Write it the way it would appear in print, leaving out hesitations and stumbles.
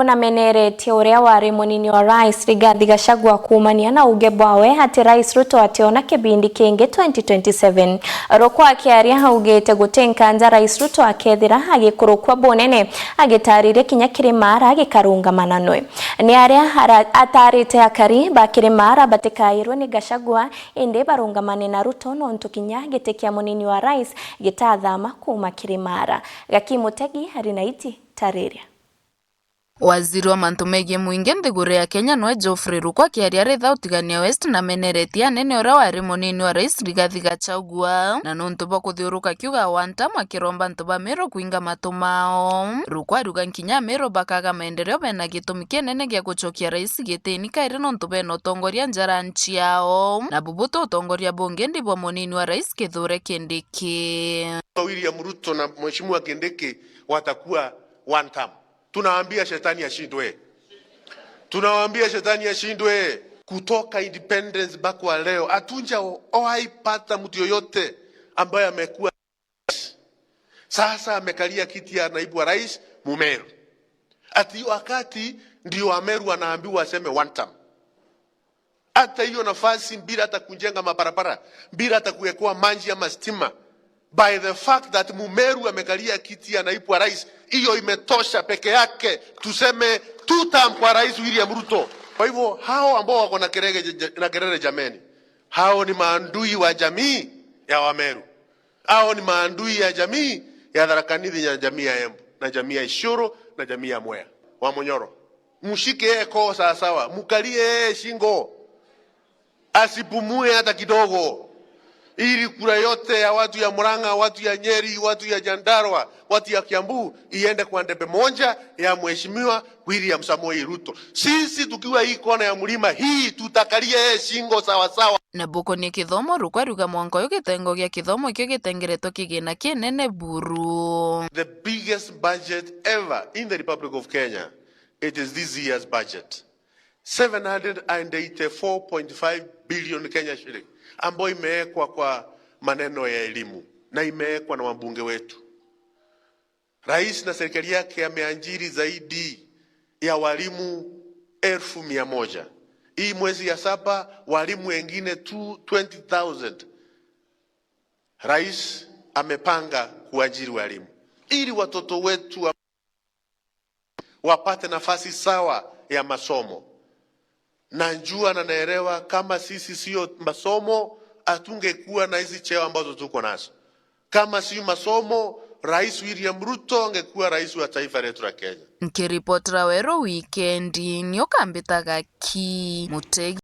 Unameneretie uria wari munini wa rais Rigathi Gachagua kumania na uge bwawe ati Rais Ruto ationa kibindi kingi 2027. Ruku akiaria augite guti nkanja Rais Ruto akethira agikurukwa bunene, agitaririe kinya Kirimara gikarungamana nwe. Ni aria atarite akari ba Kirimara batikairwe ni Gachagua, indi barungamane na Ruto nontu kinya giti kia munini wa rais gitathama kuma Kirimara. Gaki Mutegi ari na iti tariria. Waziri wa mantu megie mwingi nthiguru ya Kenya nwe Geoffrey Ruku akiaria ritha utigania West na ameneretie anene uria wari munini wa rais Rigathi Gachagua na nontu bwa kuthiuruka akiuga one term, akiromba antu ba Meru kuinga matu mao. Ruku ariuga nkinya Meru bakaga maendeleo bena gitumi kinene gia guchokia rais gitini kairi nontu bena utongoria njara nchiao na bubuto utongoria bungi ndi bwa munini wa rais Kithure Kindiki. William Ruto na Mheshimiwa Kindiki watakuwa one term. Tunawaambia shetani ashindwe, tunawaambia shetani ashindwe. Kutoka independence mpaka wa leo hatunja pata mtu yoyote ambaye amekuwa sasa amekalia kiti ya naibu wa rais Mumeru, ati wakati ndio Ameru anaambiwa aseme one term. Hata hiyo nafasi bila hata kujenga mabarabara, bila hata kuwekwa maji ama stima, by the fact that Mumeru amekalia kiti ya naibu wa rais, hiyo imetosha peke yake tuseme two term kwa Rais William Ruto. Kwa hivyo hao ambao wako na kelele na kelele, jameni, hao ni maandui wa jamii ya Wameru, hao ni maandui ya jamii ya Tharaka Nithi na jamii ya Embu na jamii ya Isiolo na jamii ya Mwea wa Munyoro. Mshike yeye koo sawa sawa, mkalie yeye shingo, asipumue hata kidogo, ili kura yote ya watu ya Murang'a, watu ya Nyeri, watu ya Nyandarua, watu ya Kiambu iende kwa debe moja ya Mheshimiwa William Samoei Ruto. Sisi tukiwa hii kona ya mlima hii tutakalia yeye shingo sawa sawa. Na bukonie kithomo, Ruku ariuga mwanka uyu gitengo gia kithomo ikio gitengeretwo kigina kinene buru. The biggest budget ever in the Republic of Kenya. It is this year's budget. 784.5 billion Kenya shilling ambayo imewekwa kwa maneno ya elimu na imewekwa na wabunge wetu. Rais na serikali yake ameajiri zaidi ya walimu 100,000. Hii mwezi ya saba walimu wengine 20,000. Rais amepanga kuajiri walimu ili watoto wetu wapate nafasi sawa ya masomo. Najua na naelewa kama sisi sio masomo hatungekuwa na hizi cheo ambazo tuko nazo. Kama sio masomo, Rais William Ruto angekuwa rais wa taifa letu la Kenya. Nkiripotera Wero Wikendi, niokambitaga ki Mutegi.